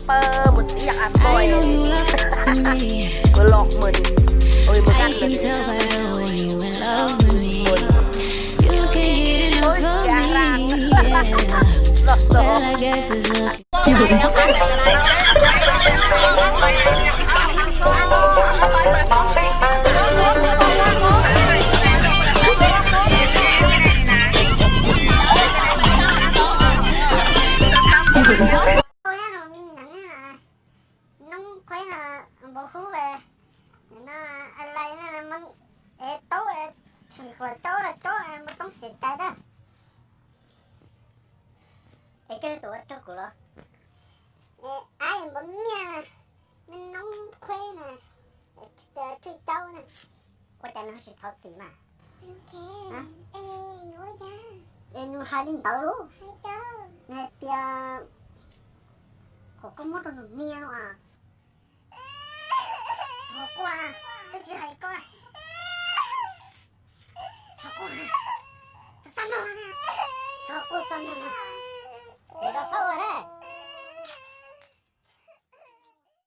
Apa mesti yang apoy. Belok mun. Oi, bukan. I can tell by the way you in love with me. You can't get enough of me. Yeah. Well, I guess it's looking. ນ້ອງຂ້ອຍນະ ບໍ່ຮູ້ເລີຍນະ ອາໄລນະ ມັນເອໂຕເອ ຖືກວ່າໂຈລະໂຈ ບໍ່ຕ້ອງເສຍໃຈເດີ້. ເອເກີໂຕໂຈກູເລີ ເອ ອ້າຍບໍ່ແມ່ນນະ ແມ່ນນ້ອງຂ້ອຍນະ ເອີ ຖືກເຈົ້ານະ. ກວ່າຈະນຳຊິເທົາຕີມາ. ໂອເຄ. ຮະ? ເອ ໜູຈະ ເອ ໜູຫາຫຼິ້ນເຕົາລູກ ໃຫ້ເຈົ້າ ແນເຕຍ ເຂົາກໍໝົດເມຍແລ້ວອະ. ບໍ່ກວ່າ ເຈົ້າຊິໃຫ້ກ່ອນ.